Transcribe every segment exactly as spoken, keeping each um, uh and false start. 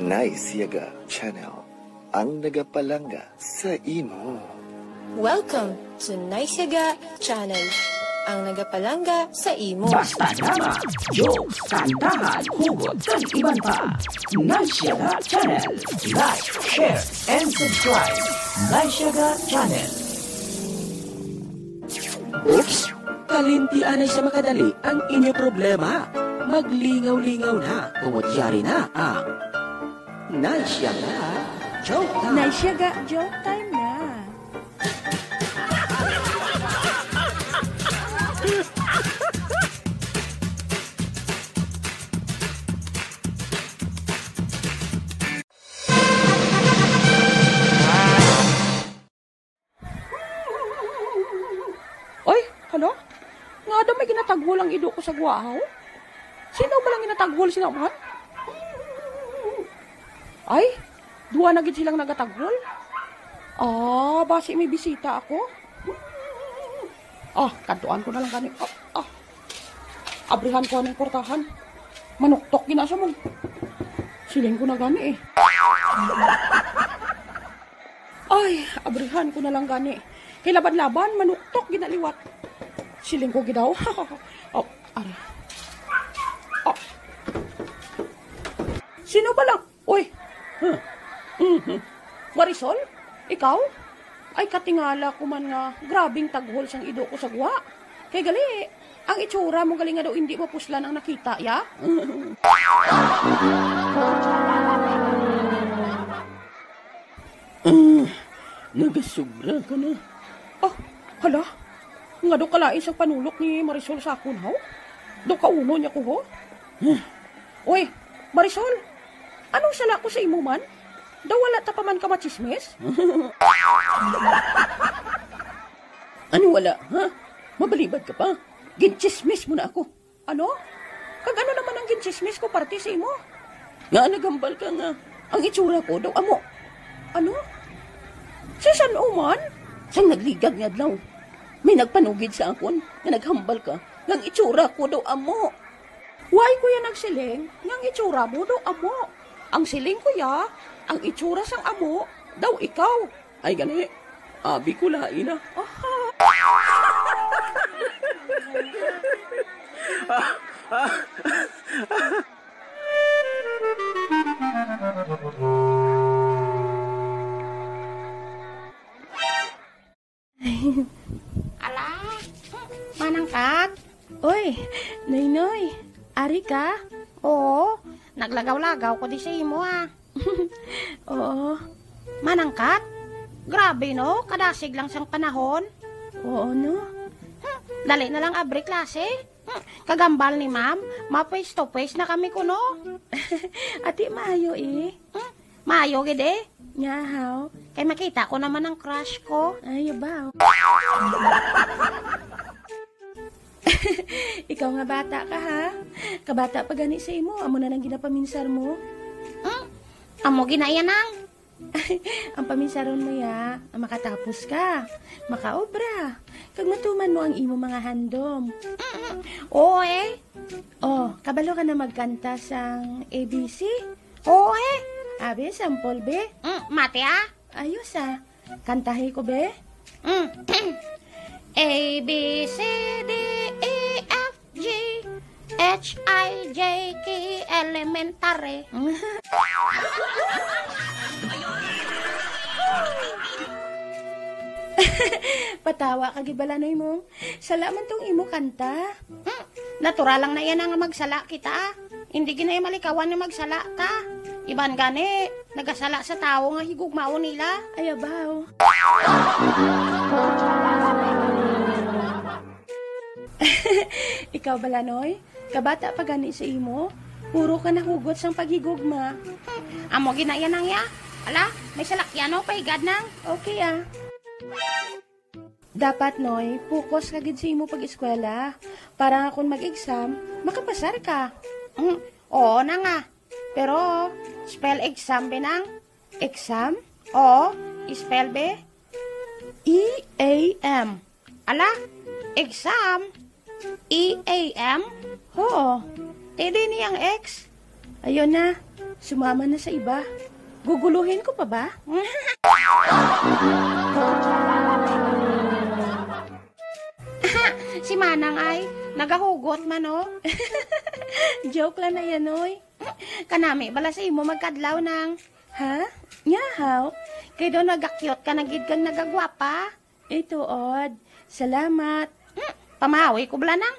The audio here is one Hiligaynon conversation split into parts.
Nice Yaga Channel, ang nagapalangga sa imo. Welcome to Nice Yaga Channel, ang nagapalangga sa imo. Basta drama, jokes, kantahan, hugot, kag iban pa. Nice Yaga Channel. Like, share, and subscribe. Nice Yaga Channel. Oops! Kalimti anay sa makadali ang inyo problema. Maglingaw-lingaw na, tungod yari na ang Nice Yaga Joke Time. Nice Yaga Joke Time na. Oy, hala? Nga daw may ginataghol ang ido ko sa guwahaw? Sino ba lang ginataghol sila man? Ay, duha na gid silang nagataghol. Ah, basi may bisita ako. Ah, kadtuan ko na lang gani. Ah, ah. Abrihan ko ang portahan. Manuktok gina siya mo. Siling ko na gani eh. Ay, abrihan ko na lang gani. Kay laban-laban, manuktok ginaliwat. Siling ko gidaw. Oh, ara. Oh. Sino ba lang? Uy. Huh. Mhm. Marisol? Ikaw? Ay, katingala ko man nga grabing taghol sang ido ko sa gwa. Kay gali, ang itsura mo gali nga daw hindi mapuslan ang nakita, ya? Ah, nagasubra ka na. Ah, hala? Nga daw kalain sang panulok ni Marisol sa akon, haw? Daw kauno niya ko, ho? Huh? Uy, Marisol, anong sala ko sa imo man? Daw wala ta pa man ka machismis? Ano wala, ha? Mabalibad ka pa? Ginchismis mo na ako. Ano? Kag ano naman ang ginchismis ko parte sa imo? Nga naghambal ka nga ang itsura ko daw amo. Ano? Sa san-o man? Sang nagligad nga adlaw, may nagpanugid sa akon nga naghambal ka nga ang itsura ko daw amo. Why ko yan nagsiling nga ang itsura mo daw amo? Ang siling ko ya, ang itsura sang amo daw ikaw. Ay, gani. Abi ko lain na. Aha. Ala, Manang Kat? Oy, Noynoy, ari ka? Oo, naglagaw-lagaw ko di sa imo, ah. Oo. Manang Kat? Grabe, no? Kadasig lang sang panahon. Oo, no? Hmm, dali na lang abri klase. Hmm, kagambal ni ma'am, ma-face to face na kami kuno. Ati, maayo, eh. Hmm, maayo gid, eh. Nga, haw? Kay makita ko naman ang crush ko. Ay, ba? Ikaw nga bata ka, ha? Kabata pa gani sa imo, amo na nang ginapaminsar mo. Hmm? Amo gina iya, nang. Ang paminsaron mo ya, ang makatapos ka, makaobra, kag matuman mo ang imo mga handom. Mm-mm. Oo, eh. Oh, kabalo ka na magkanta sang A B C? Oo, eh. Abi, sample, be. Mm, mati, ah. Ayos, ah. Kantahi ko, be. Mm. A, B, C, D, E, F, G, H, I, J, K, elementary. Patawa ka gid, Balanoy mo. Sala man tong imo kanta. Hmm, natural lang na yan nga magsala kita. Hindi ginay malikawan nga magsala ka. Iban gani, nagasala sa tawo nga higugmaon nila. Ay, abaw. Ikaw, Balanoy, kabata pa gani sa imo, puro ka nahugot sang paghigugma. Hmm, amo gina yan ang ya. Ala, may salakyan, oh, pahigad nang. Okay, ah. Dapat, Noy, focus ka gid sa imo pag-eskwela, para nga kon mag-exam, makapasar ka. Mm, oo na nga. Pero, spell exam, be, nang. Exam? Oo, spell, be. E A M. Ala, exam? E A M? Oo. Te, di niyang X. Ayun na. Sumama na sa iba. Guguluhin ko pa ba? Si Manang ay, nagahugot man, oh. Joke lang na yan, oy. Kanami bala sa imo magkadlaw, Nang. Ha? Nyahaw? Kay daw nagakyot ka na gid kang nagagwapa. Ito, Od. Salamat. Hmm, pamawi ko bala, Nang.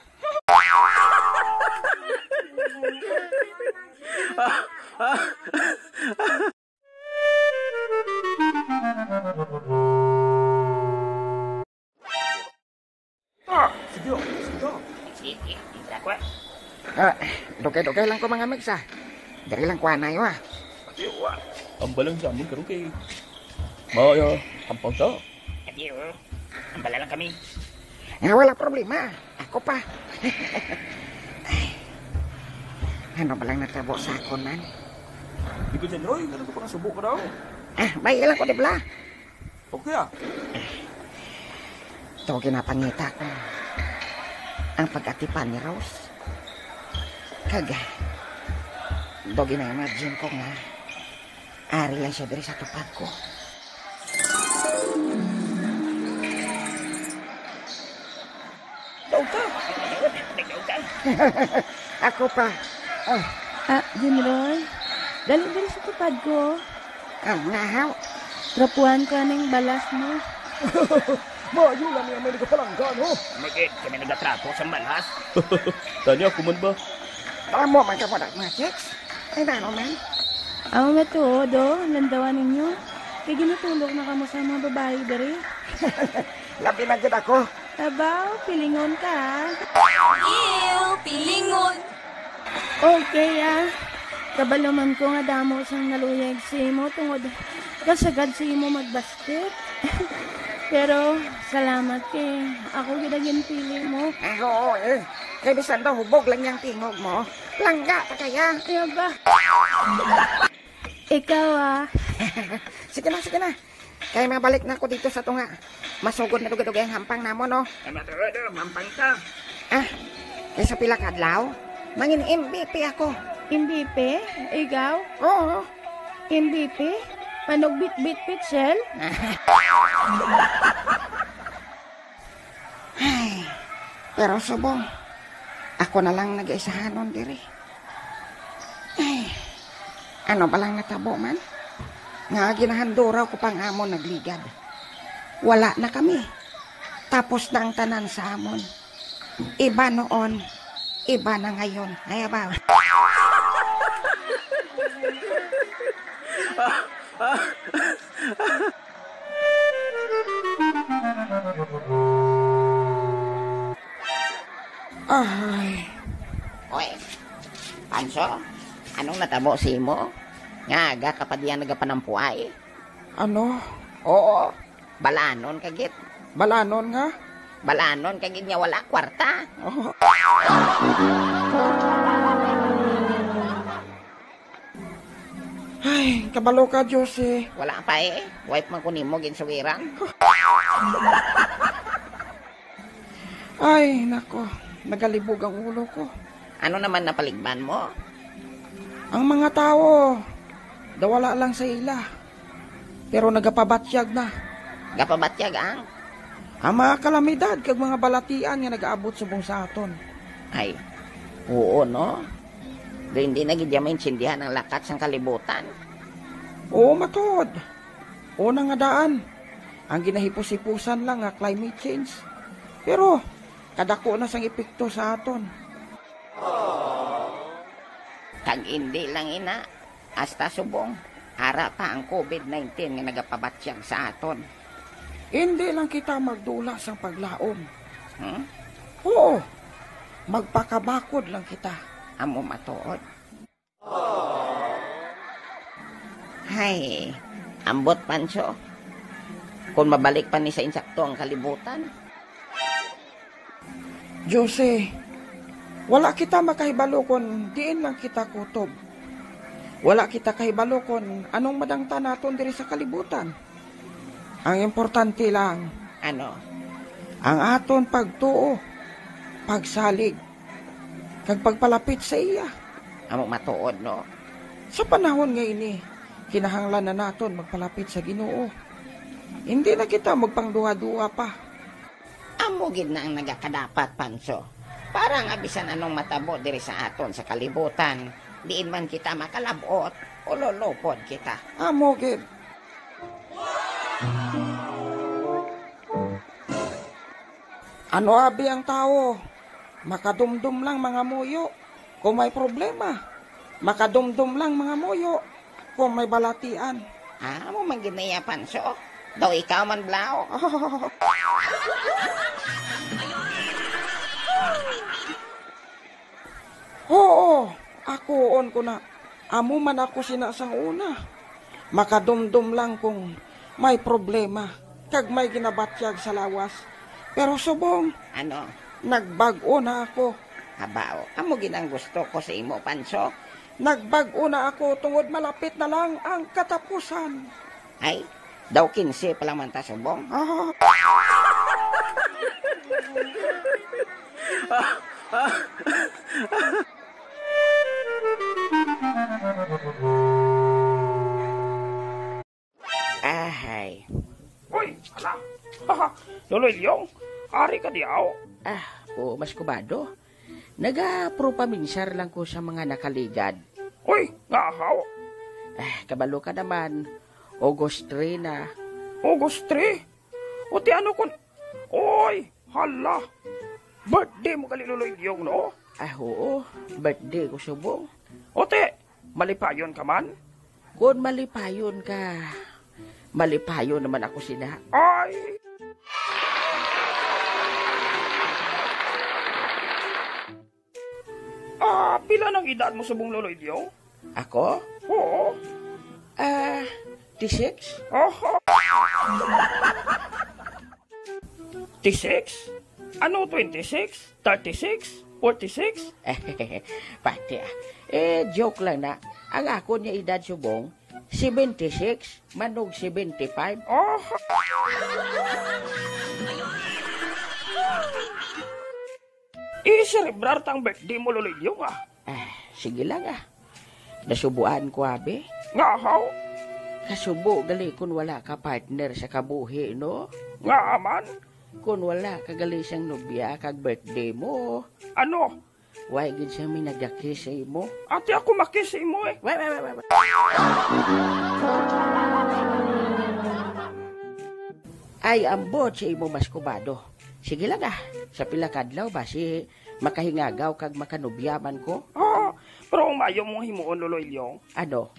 Ah, sige, sige. Sige, sige, ako. Ah, dugay-dugay lang ko, mga migs, ah. Dali lang ko, anay, ah. Sige, wa. Ang balang sa amin, karon kay maya, hampang ta. Sige, oh. Ang bala lang kami. Ah, wala problema. Ako pa. Ay. Ano ba lang natabo sa akon, man? Di ko dyan, Roy. Ano ko pang subo ka daw? Ah, bay, ilang ko, di bala? Okay, ah. Ito, ginapangita ko ang pag-atipan ni Rose. Kag, do gina-imagine ko nga ari lang siya diri sa tupad ko. Daog ka! Daog ka! Ako pa. Ah. Ah, Jinroy, dali diri sa tupad ko. Ah, ngahaw. Trapuhan ko ning balas mo. Maayo lang niya may nagapalangga, no? Magid kami nagatrapo sa balas. Tanya ko man ba? Amo man ka mo, mga chicks. Ay, nano man? Amo matuod, oh, landawan ninyo. Kay ginatulog na kamo sa mga babayi diri. Labi na gid ako. Abaw, pilingon ka, ah. Ew, pilingon. Okay, ah. Kabalo man ko nga damo sang naluyag sa imo tungod kasagad sa imo magbasket. Pero salamat kay ako gid ang ginpili mo. Ah, oo, eh. Kay bisan daw hubog lang yang tingog mo, langga pa kaya. Kaya ba? Ikaw, ah. Sige na, sige na. Kay mabalik na ako dito sa tunga. Masugod na dugay-dugay ang hampang namon, no? Ay, matuod, oh, mampang ka. Ah, kay sa pila ka adlaw, mangin M V P ako. M V P? Ikaw? Oo. M V P? Manog bitbit pitchel? Ay, pero subong, ako na lang nagaisahanon diri. Ay, ano ba lang natabo man? Nga ginahanduraw ko pang amon nagligad. Wala na kami. Tapos na ang tanan sa amon. Iba noon, iba na ngayon. Ay, abaw. Ay. Oy, Pancho, anong natabo sa imo? Nga aga ka pa diyan nagapanampuay? Ano? Oo, balanon ka gid. Balanon nga? Balanon ka gid nga wala kwarta. Oh. Ay, kabalo ka, Josie. Wala pa eh. Wife man ko nimo ginsugiran. Ay, nako. Nagalibog ang ulo ko. Ano naman napaligban mo? Ang mga tawo, daw wala lang sa ila. Pero nagapabatyag na. Gapabatyag ang? Ang mga kalamidad kag mga balatian nga nagaabot subong sa aton. Ay, oo, no? Do hindi na gid ya maintindihan ang lakat sang kalibutan. Oo, matuod. Una nga daan, ang ginahipos-hipusan lang nga climate change. Pero kadako na sang epekto sa aton. Kag hindi lang ina, hasta subong, ara pa ang covid nineteen nga nagapabatyag sa aton. Hindi lang kita magdula sang paglaom. Hmm? Oo, magpakabakod lang kita. Amo matuod. Hay, ambot, Pancho. Kung mabalik pa ni sa insakto ang kalibutan. Jose, wala kita makahibalo kon diin lang kita kutob. Wala kita kahibalo kon anong madangtan naton diri sa kalibutan. Ang importante lang, ano? Ang aton pagtuo, pagsalig, kag pagpalapit sa iya. Amo matuod, no? Sa panahon nga ini, kinahanglan na naton magpalapit sa Ginoo. Hindi na kita magpangduha-duha pa. Amo gid na ang nagakadapat, Panso, para nga bisan anong matabo diri sa aton sa kalibutan, diin man kita makalab-ot o lulupod kita. Amo gid. Ano abi ang tawo? Makadumdom lang mga muyo kung may problema. Makadumdom lang mga muyo kung may balatian. Ah, amo man gid na iya, Panso. Daw ikaw man, Blao. Oo, akuon ko na. Amo man ako sina sang una. Makadumdom lang kung may problema kag may ginabatyag sa lawas. Pero subong, Ano? Nagbag-o na ako. Habaw, amo gid ang gusto ko sa imo, Panso. Nagbag-o na ako tungod malapit na lang ang katapusan. Ay, daw kinse pa lang man ta subong. Ah. Ahay. Uy, ala. Lolo Ilyong, ari ka diaw? Ah, oo, Mas Kubado. Nagapropaminsar lang ko sa mga nakaligad. Uy, nga ahaw. Ah, kabalo ka naman, August three na. August three? O ti ano kun, oy, hala. Birthday mo gali, Lolo Ilyong, no? Ah, oo, birthday ko subong. O ti, malipayon ka man? Kon malipayon ka, malipayon naman ako sina. Ay! Ah, pila nang edad mo subong, Lolo Ilyong? Ako? Oo. Ah, T six? Oho. T six? Ano, twenty-six? Thirty-six? Forty-six? Pati, ah. Eh, joke lang na. Ang akon nga edad subong, seventy-six, manog seventy-five. Oh. I-celebrar tang birthday mo, Lolo Ilyong, ah. Ah, sige lang, ah. Nasubuan ko, abi. Nga, haw? Kasubo gali kun wala ka partner sa kabuhi, no? Nga man? Kun wala ka gali sang nobya kag birthday mo. Ano? Why gid siya may nagakis sa imo? Ati ako makis sa imo, eh. Wait, wait, wait, wait, wait. Ay, ambot sa imo, Mas Kubado. Sige lang, ah. Sa pila kadlaw ba si makahingagaw kag makanubya man ko? Ah, pero ang maayo mong himuon, Lolo Ilyong. Ano?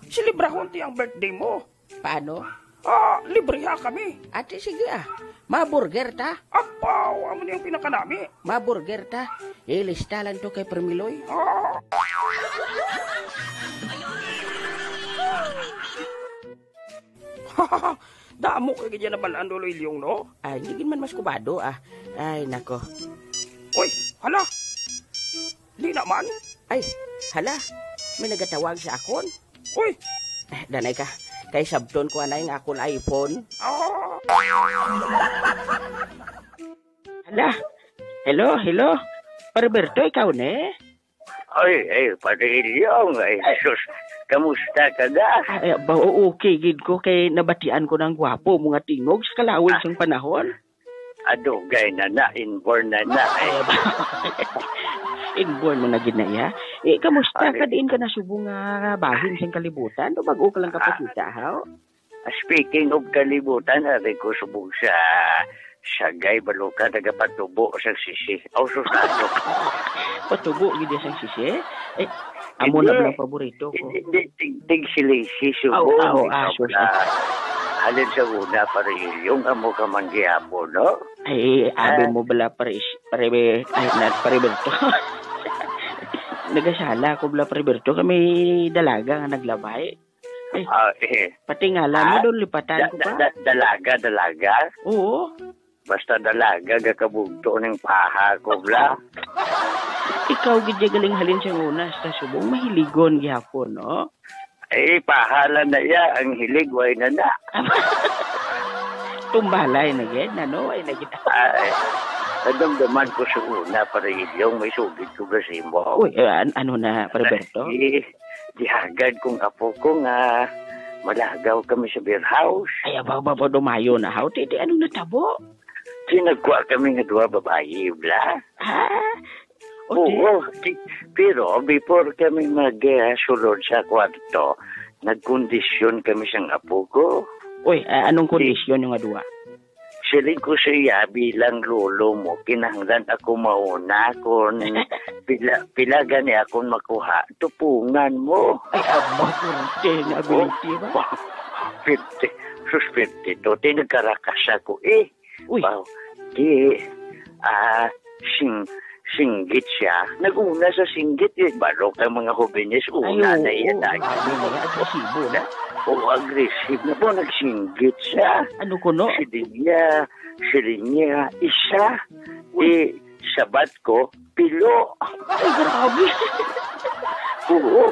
Selebrahon ti ang birthday mo. Paano? Ah, libreha kami. Ati, sige, ah. Ma-burger ta? Apaw, amo ni ang pinakanami. Ma-burger ta. Ilista lang to kay Permiloy. Ah. Damo kay gid yan nabalaan, Lolo Ilyong, no? Ay, hindi gid man Mas Kubado, ah. Ay, nako. Uy, hala. Di naman. Ay, hala. May nagatawag sa akon. Uy. Eh, danay ka. Kay sabton ko anay nga akon iPhone. Ah. Hala. Hello, hello. Pare Berto, ikaw ni? Ay, ay, Pare Ilyong, ay, sus, kamusta ka da? Ay, ba, o-, okay gid ko kay nabatian ko ng gwapo mo nga tingog sa kalawig sang panahon. Adugay na na, inborn na na, eh. Ay, ba? Inborn mo na gid na iya. Eh, kamusta ka diin ka nasubo nga bahin sang kalibutan? Do bag-o ka lang kapakita, haw? Ah, speaking of kalibutan, ari ko subong sa Sagay, balo ka, nagapatubo sang sisi. Aw, sus, ano? Patubo gid iya sang sisi? Eh, amo na bala ang paborito ko. Hindi, hindi, tig, tig silisi, subong. Aw, aw, ah, sus, ah. Halin sa una, Pare Ilyong, amo ka man gihapon, no? Ay, abi mo bala, pare, pare, ay, na, pare Berto. Nagasala ko bala, pare Berto, kay may dalaga nga naglabay. Eh, ah, eh. Pati ngalan mo, ah, daw lipatan ko pa. Da-, da-, dalaga, dalaga? Oo. Basta dalaga, gakabugto ning paha ko, bla. Ikaw gid ya galing halin sang una, sa subong mahiligon gihapon, no? Eh, paha lang na iya, ang hilig, way na na. Tumbalay na gid, ano? Way na gid. Ay, nadamdaman ko sa una, Pare Ilyong, may sugid ko ba sa imo? Uy, eh, an-, ano na, Pare Berto? Eh, Gihagad kong apo ko nga malagaw kami sa beer house. Ay, abaw, abaw, abaw, dumayo na, haw. Ti, ti, anong natabo? Ti, nagkuha kami nga duha babayi, bla. Ha? O, ti- Oo, ti, pero before kami mag, ah, sulod sa kwarto, nagkondisyon kami sang apo ko. Uy, ah, anong Ti- kondisyon yung nga duha? Siling ko sa iya, "Bilang lolo mo, kinahanglan ako mauna kon pila, pila gani akon makuha, tupungan mo." Ay, aba, purte na Oh, ability ba? Fifty. Sus, fifty to. Ti nagkarakas ako, eh. Uy. Wow. Ti, ah, sing-, singgit siya. Nag-una sa singgit, eh. Balo kang mga hobenes, Ay, una na oo, iya dati. Grabe na, agresibo na. Oo, agresibo na po. Nagsinggit siya. Ano kuno? Siling niya, siling niya, isa. Uy. Di, sabat ko, pilo. Ay, grabe. Oo.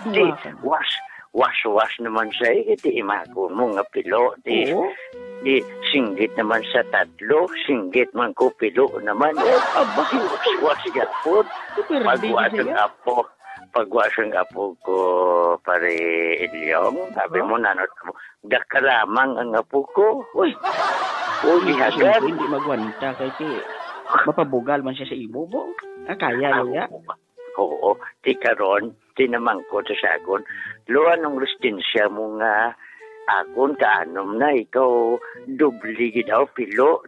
Di, Duwa ka. was, was, was naman siya, eh, di imago mo nga pilo. Di, Oo. di, singgit naman sa tatlo, singgit man ko, pilo naman. Oh, aba. Di, was, was, gapon. Super Pagwa big ang siya. apo, pagwa sang apo ko, pare Ilyong, sabi Huh? mo, nanot mo, gakalamang ang apo ko. Uy! O, Hindi, gihagan. siyempre, hindi magwanta kay ti mapabugal man siya sa imo, bo. Ah, kaya, Ah, yaya. oo. Oo. Ti karon, tinamangkot sa akon, "Lo, anong listensya mo nga akon kaanom na ikaw doble gid daw pilo?"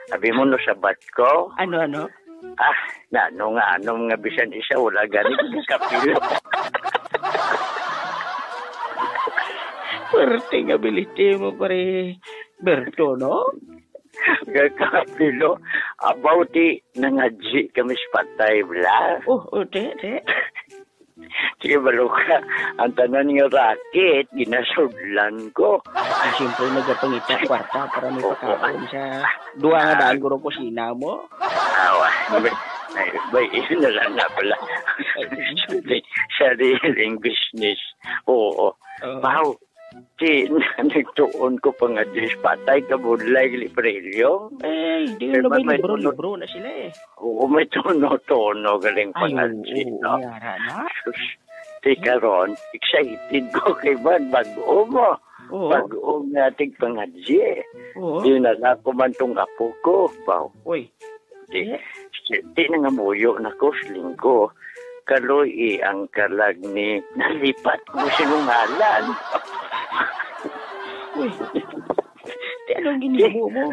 Abi mo no sabat ko? Ano, ano? Ah, nano nga anom nga bisan isa wala gani ko kapilo. Perte nga ability mo, pare Berto, no? Nga kapilo. Abaw ti nangadji kami sa patay, bla. Oh, oh, te, te. Sige, balo ka. Ang tanan nga racket, ginasudlan ko. Ay, siyempre, nagapangita kwarta para may Oo. pakaon sa duha nga Ah. daan guro kusina mo. Awa, may, may, may, yun na lang na pala. Sari-, sariling business. Oo. Oo. Wow. Ti, nagtuon ko pa nga dis patay ka budlay, Librelyo. Eh, di Kaya yun ba may may libro-libro na sila eh. Oo, may tono-tono galing Ay, pangadji, oo, no? Yara na. Sus, ti karon, excited ko kay man, bag-o mo. Oo. Bag-o nga tig pangadji. Oo. Di na lang ko man tong apo ko, baw. Uy. Di, Eh? di, di na nga muyo na ko, siling ko. Kaloy, eh, ang kalag ni nalipat ko sinungalan. Uy. Ti, anong ginimo mo?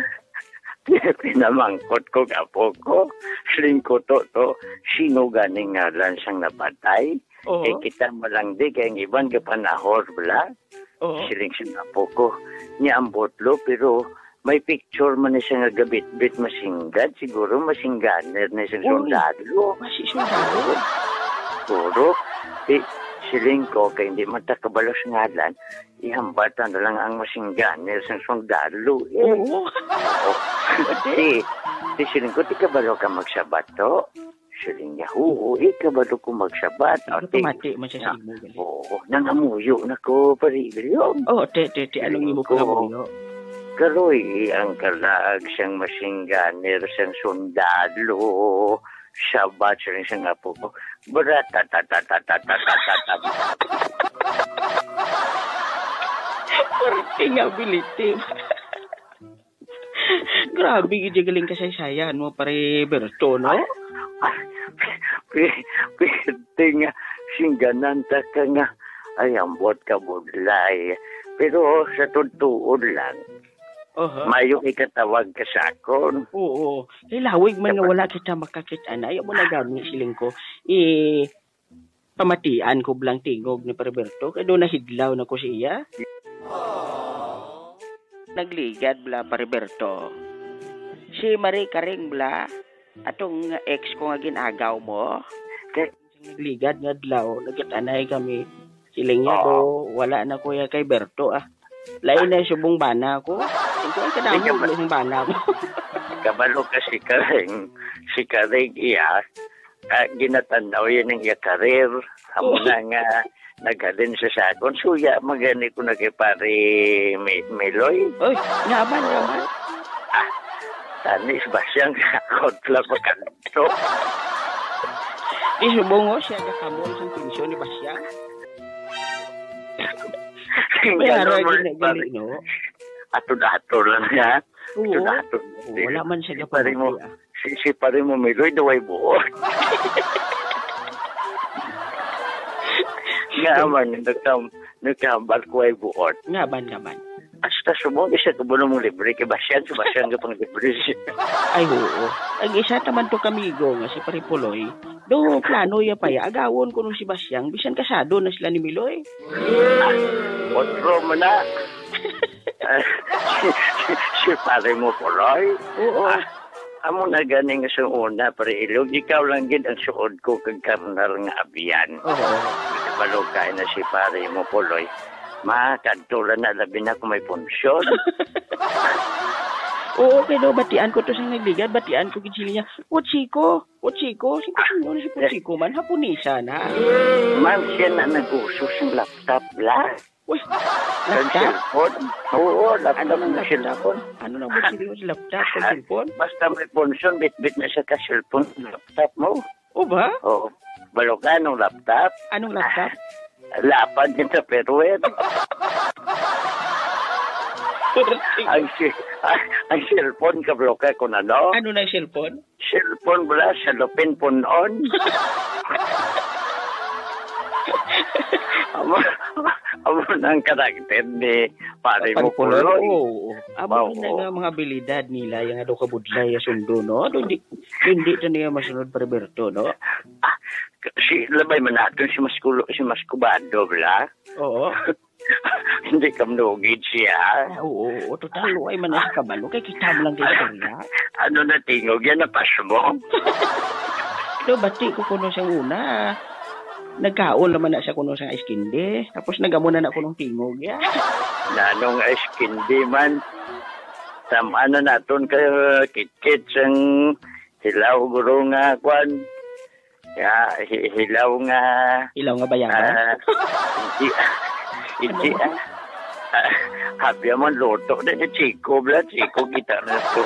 Pinamangkot ko nga apo ko. Siling ko to, to, sino ganing ngalan sang napatay? Oo. Eh, kita mo lang di, kay ang iban gapanahor, bla? Oo. Siling sang apo ko. Niya ang botlo, pero may picture man ni siya nga gabitbit masinggad. Siguro masingganer na siyang Uy. sundalo. Masi sundalo? Siguro. Di, siling ko, kay hindi man ta kabalo sa ngalan, ihambatan na lang ang masingganer sang sundalo, eh. Oo. Oh. Pwede. Di, di siling ko, di kabalo ka magsabat, to? Siling niya, "Oo, eh, kabalo ko magsabat." Ano, O, ti-, pamati man siya sa nga, imo, gali. Oo, nangamuyo na ko, pare Ilyong. Oh, ti, ti, ti, anong Siling imo ko, pangamuyo? Karoy, ang kalaag siyang masingganer siyang sundalo. Sabat siya rin siyang apo ko. Barat, ta, ta, ta. Perte nga ability. Grabe gid yung galing kasaysayan mo, pare Berto, no? Pi-, pwerte nga singganan ta ka nga, ay, ambot ka budlay. Pero sa totoo lang, Oho. mayo ikatawag ka sa akon. Oo. Ilawig man nga Dapat wala kita makakit-an. Ayaw mo na gani, siling ko. I-, pamatian ko blang tingog ni Pare Berto, kay doon nahidlaw na ko siya. Nagligad bla, Pare Berto. Si Marie Karing bla, atong ex ko nga gin-agaw mo. Kay nagligad nga adlaw, nagkit-anay kami. Siling niya Oo. do, wala na kuya kay Berto, ah. Lain na yung subong bana ko. Ito ay kadamo Sige, ba- na yung bana ko. Kabalo ka si Karing, si Karing iya, ah, ginatanaw yan ang iya karir. Amo Oo. na nga naghalin sa sakon. Suya, magani ko na kay pare Mi-, Miloy. Oy, naman, naman. Ah, tanis ba siyang kakot lang pagkanto? Di subong, oh, siya gakamol sa pensyon ni Basyang. May ara Ganun mo, gina-, pare. Gali, no? Ato-ato lang, ha? Oo. Ato-ato lang. Oo, wala man siya Si pare mo, gapamati, ah. si, si pare mo, Miloy, daw ay buot. Nga man, nagkam-, nagkahambal ko ay buot. Nga man, nga man. Hasta subong, isa ka buno mong libre, kay Basyang, si Basyang ka pang libre siya. Ay, oo. Ang isa naman to kamigo nga si Pare Puloy, do plano ya pa ya, agawon ko nung si Basyang, bisan kasado na sila ni Miloy. Otro mo na. Si pare mo, Puloy? Oo. Ah, amo na ganing sa una, pare Ilog. Ikaw lang gid ang suod ko kag karnal nga abyan. Oo. Balukay na si pare mo, Puloy. Ma, kadto lang na, labi na kung may punsyon. Oo, pero batian ko to sa nagligad, batian ko gid sila niya. O, Chico, o, Chico, si Chico, si Chico man, Haponesa na. Man, siya na nag-uso sing laptop, la. Uy, Kag laptop? cellphone? Oo, laptop Ano nang ang laptop? cellphone. Ano nang buti mo sa laptop kag cellphone? Basta may punsyon, bitbit na siya ka cellphone, laptop mo. O ba? Oo. Balo ka, anong laptop? Anong laptop? Lapad yung Tupperware. Ang si-, ang cellphone ka, balo ka, kung ano? Ano na yung cellphone? Cellphone bala, salupin punon. Amo, amo nang karakter ni pare mo Pare Puloy, Puloy. Oo. Amo Oo. na nga mga abilidad nila, yung ano, kabudlay, yung sundo, no? Doon di, doon di to niya masunod, Pare Berto, no? Ah, si, labay man natin, si Maskulo, si Maskubado, bala? Oo. Hindi ka manugid siya. Ah, oo, oo. Total, luway man na sa kabalo. Kay kita mo lang kay istorya. Ano na tingog yan? Napas mo? Do, bati ko kuno siyang una. Nagkaon naman na siya kuno sa ice candy. Tapos nagamo na na kunong tingog, ya. Nanong ice candy man. Tam-, ano naton ka kitkit sang hilaw guro nga kwan. Ya, hi-, hilaw nga, Hilaw nga bayabas? ah, hindi, hindi, Ano? ah. Ah, habi man luto na ni Chico, bla, Chico, kita na to.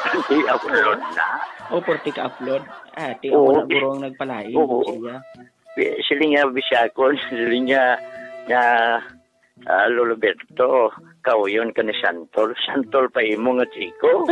Hindi, upload na. O, porti ka upload. Ah, ti Oo. Amo na guro ang nagpalain Oo. siya. Bi-, siling nga, Bisakon, siling nga, nga, ah, Lolo Berto, kauyon ka ni Santol. Santol pa imo nga Chico.